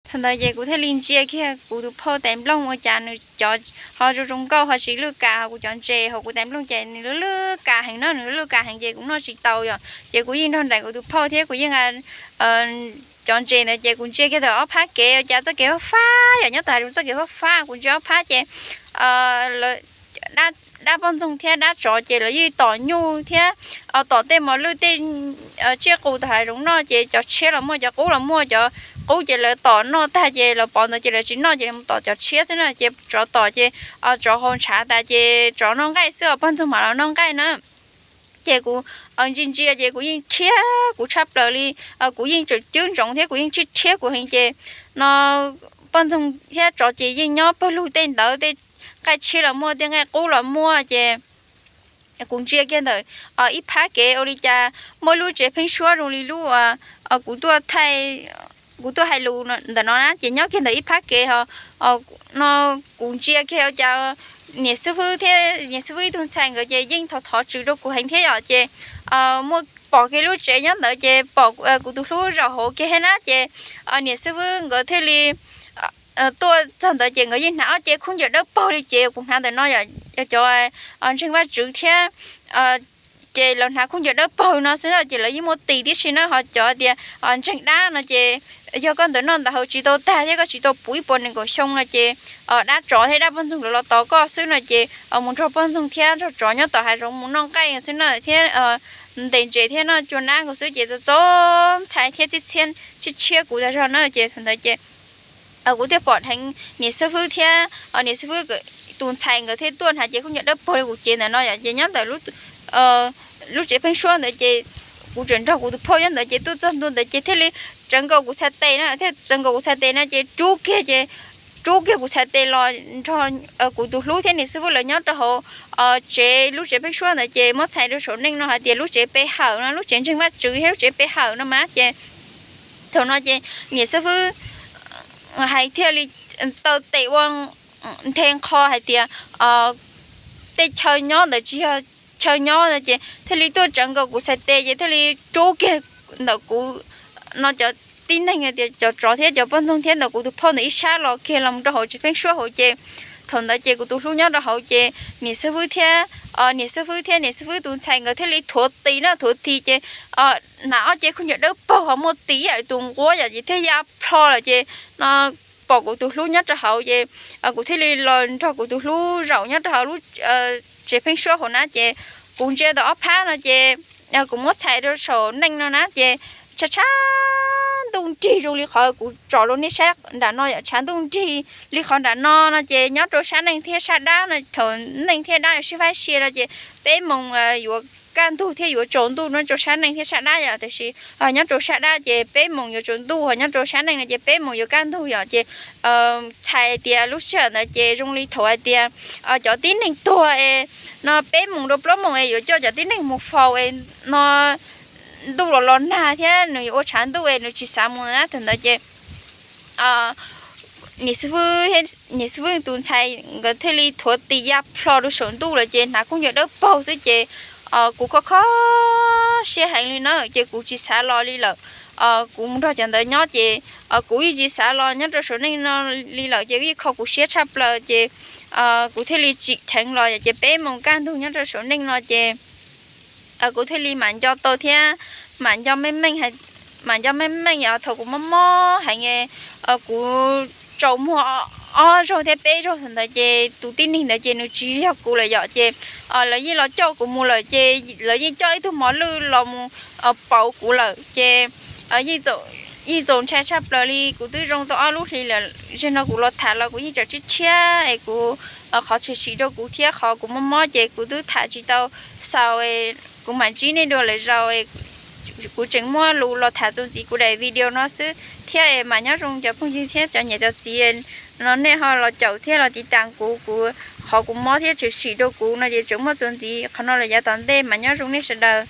Thaum ntawd ces kuv thiaj li ntsia kiag kuv tus phauj tais nplooj ua cas nws cov ho zoo zoo nkauj ho tsis lwj kas, ho kuv cov ntses hauv kuv tais nplooj ces nws lwj lwj kas heev na, nws lwj kas heev ces kuv noj tsis tau yom. Ces kuv yeej nrog nraim kuv tus phauj thiab kuv yeej cov ntses ntawd ces kuv ntsia kiag tau ob phab kev ua cas txoj kev fab fab yom, nyob tom hav zoov txoj kev fab fab, kuv ntsia ob phab ces dab poj ntxoog thiab dab tsov ces lawv yeej tom nyuj thiab tom tej mos lwj tej tsiaj qus tom hav zoov noj ces cov tshiab los muaj, cov qub los muaj, cov qub ces lawv tom noj tag ces lawv pov ntawd ces lawv tsis noj ces lawv mus tom cov tshiab xwb na. Ces tsov tom ces tsov haus ntshav tas ces tsov noj nqaij xwb os, poj ntxoog mam los noj nqaij na. Ces kuv ntsia ntsia ces kuv yeej rhiab kuv tshaj plaws li, kuv yeej tseem cwb ntsoov thiab kuv yeej rhiab rhiab kuv heev ces no poj ntxoog thiab tsov ces yeej nyob pawg lug tej ntawd, tej nqaij tshiab los muaj, tej nqaij qub los muaj ces kuv ntsia kiag ntawm ib phab kev ua li cas muaj lub tsev pheeb suab zoo li lub kuv tuaj hais lus ntawm no na, ces nyob kiag ntawm ib phab kev ho no kuv ntsia kiag ua cas niam xib fwb thiab niam xib fwb ib tug ntxhais nkawd ces yeej thov thov tswv rau kuv heev thiab yom. Ces muaj pom kiag lub tsev nyob ntawd ces pom kuv tus hlub zaum hauv kiag thiab na, ces niam xib fwb nkawd thiaj li tuaj txog ntawd ces nkawd yeej hnav ob cev khaub ncaws dawb paug li ces kuv hnav ntawm no yom, cov ntseeg Vajtswv thiab ces lawv hnav khaub ncaws dawb paug no xwb na ces lawv yeej muaj tis tib si na, ho cov tias ntseeg dab no ces yog koj ntawm noj ntawm haus tsis tau tag thiab koj tsis tau puv ib puas nees nkaum xyoo no ces dab tsov thiab dab poj ntxoog lawv los tos koj xwb no ces mus nrog poj ntxoog thiab nrog tsov nyob tom hav zoov mus noj nqaij xwb na thiab ntes ntses thiab noj cua nab nkaus xwb ces txaus txaus ntshai thiab txhiab txhiab tshiab kuv tas zog na ces thaum ntawd ces kuv thiaj pom dheev niam xib fwb thiab niam xib fwb tus ntxhais nkawd thiaj tuaj hnav cev khaub ncaws dawb paug li kuv cev ntawm no yom, ces nyob ntawm lub tsev pheeb suab ntawd ces kuv tseem nrog kuv tus phauj nyob ntawd ces tuaj txog ntua ntawd ces thiaj li tsawv nkaus kuv txhais tes na, thiaj tsawv nkaus kuv txhais tes no ces rub kiag ces rub kiag kuv txhais tes los nrog kuv tus hlub thiab niam xib fwb lawv nyob rau hauv tsev, lub tsev pheeb suab ntawd ces muab txhais rau saum neej no hais tias lub tsev pe hawm no, lub tsev ntseeg Vajtswv thiab lub tsev pe hawm no mas ces thaum no ces niam xib fwb hais thiaj li taw tes ua nthe nqho hais tias tej chaw nyob ntawd tsis yog chaw nyob no ces thiaj li tuaj tsawv nkaus kuv txhais tes ces thiaj li rub kiag ntawm kuv no cov tib neeg tias cov tsov thiab cov poj ntxoog thiab ntawm kuv tus phauj ntawm ib sab los kiag los rau hauv tsev pheeb suab hauv ces thaum ntawd ces kuv tus hlub nyob rau hauv ces niam xib fwb thiab niam xib fwb thiab niam xib fwb tus ntxhais nkawd thiaj li thuav tis na, thuav tis ces hnav ob cev khaub ncaws dawb paug ho muaj tis ib yam tus nquab yom ces thiaj ya plho lawm ces no pom kuv tus hlub nyob rau hauv ces kuv thiaj li los nrog kuv tus hlub zaum nyob rau hauv lub tsev pheeb suab hauv na ces kuv ntsia tau ob phab no ces kuv muab txhais rau saum neej no na ces tshav tshav ntuj nrig zoo li qhov kuv tsom rau nej saib nram no yom, tshav ntuj nrig li qhov nram no no ces nyob rau sab neej thiab sab dab no thaum neej thiab dab yuav sib faib sia no ces peb moos yuav kaj ntug thiab yuav tsaus ntuj no rau sab neej thiab sab dab yom, tiam sis nyob rau sab dab ces peb moos yuav tsaus ntuj ho nyob rau sab neej no ces peb moos yuav kaj ntug yom ces txhais tias lub sij hawm ntawd ces zoo li thaum hais tias cov tib neeg tuag es no peb moos rau plaub moos es yuav coj cov tib neeg mus faus es no ntuj los los nag thiab nws yuav ua tshav ntuj es nws tsis xav mus na thaum ntawd ces niam xib fwb, niam xib fwb tus ntxhais nkawd thiaj li thuav tis ya plho rau saum ntuj lawm ces hnav khaub ncaws dawb paug xwb ces kuv kho kho siab heev li na ces kuv tsis xav los li lawm. Kuv mus nrog cov ntawd nyob ces kuv yeej tsis xav los nyob rau saum neej no li lawm ces yeej kho kuv siab tshaj plaws ces kuv thiaj li tsim dheev los ces peb moos kaj ntug nyob rau saum neej no ces kuv thiaj li mam nco tau thiab mam nco meej meej, mam nco meej meej thaum kuv mob mob heev kuv tsaus muag ob zaug thiab peb zaug thaum ntawd ces tus tib neeg ntawd ces nws tsis yog kuv lawm yom ces lawv yeej los coj kuv mus lawm ces lawv yeej coj ib tug mos lwj los mus pauv kuv lawm ces yeej txaus ntshai tshaj plaws li. Kuv twb zoo tau ob lub hlis lawm, zaum no kuv los tham los kuv yeej tseem tshiab tshiab es kuv, qhov tshwm sim rau kuv thiab qhov kuv mob mob ces kuv twb tham tsis tau xaus, kuv mam ntsib nej dua lwm zaus. Kuv tseem muaj lus los tham txuas ntxiv kuv daim video no xwb thiab es mam nyob zoo cov phooj ywg thiab cov niam cov txiv no nej ho los caum thiab los tiv tas kuv, kuv qhov kuv mob thiab tshwm sim rau kuv no ces tseem muaj txuas ntxiv qhov no lawm yav tom ntej mas nyob zoo nej sawv daws.